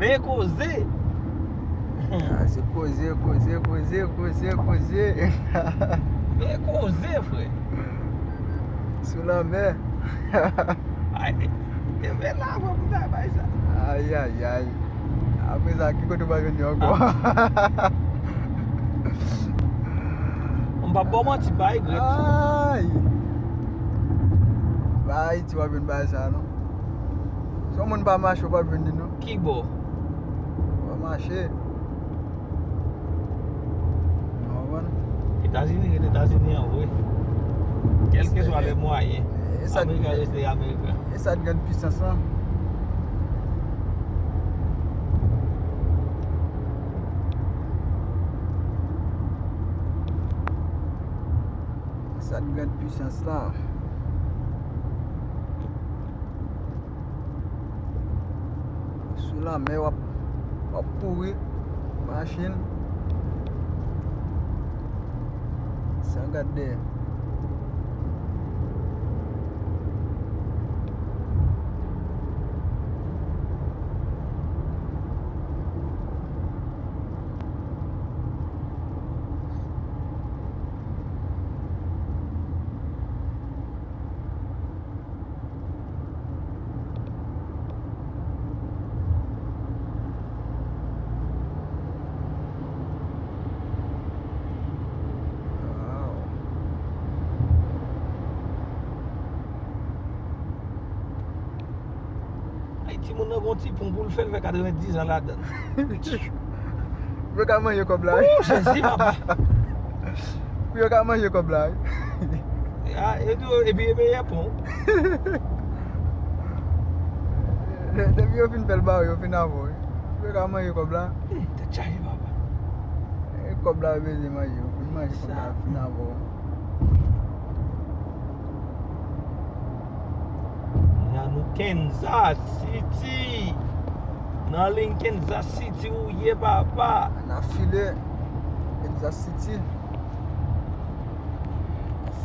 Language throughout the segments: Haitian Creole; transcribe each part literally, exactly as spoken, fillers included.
Men koze. Ah, se koze, koze, koze, koze, koze. Men koze, frè. Sou lanmè. Ay, e men la, frè, pou ta bay sa. Ay, ay, ay. Apre sa, ki kote w pral jwenn li ankò? Ah. M p ap ba w manti, pa regrèt. Ay. Pa Ayiti w ap jwenn bagay sa, non. Si yon moun pa mache, w p ap jwenn li, non. Ki bò? W ap mache. Etazini ret Etazini an vre. Kèlkeswa lè mwayen, Amerika rete Amerika. E sa t gad pisans lan. E sa t gad pisans lan. Sou lanmè, w ap, w ap kouri, machin, san gad dèyè. Ay, timoun nan gon ti pon pou l fè, l fè katrevendiz an ladan l. Pou yo ka manje kòb la, wi. Ou, Jezi, papa. Pou yo ka manje kòb la, wi. Ah, e tou, epi e meyè pon. Depi yo fin fè l ba ou, yo fin avè w, wi. Pou yo ka manje kòb la. Hmm, tèt chaje, papa. E kòb la yo bezwen manje, yo fin manje kòb la, yo fin avè w. Nan nou Kansas City. Nan liy Kansas City ou ye, papa. N ap file Kansas City.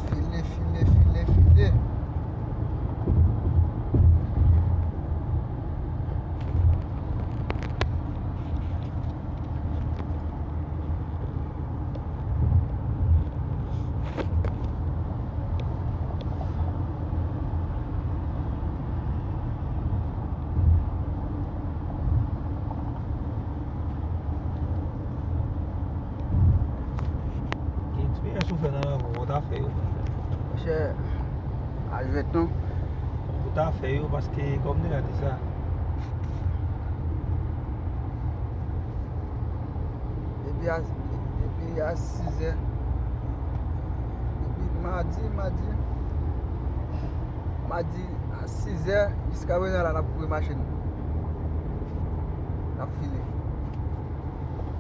File, file, file, file. Gen eksperyans ou fè nan lanmou, ou ta fè yo. Monchè, a jwèt non. Ou ta fè yo paske kòm nèg la di sa. Depi a, depi a sizè. Depi madi, madi. Madi a sizè, jiska prezan la, n ap kouri machin. N ap file.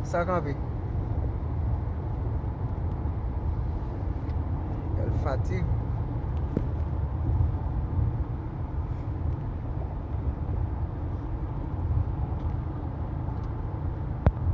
San kanpe. Kèl fatig.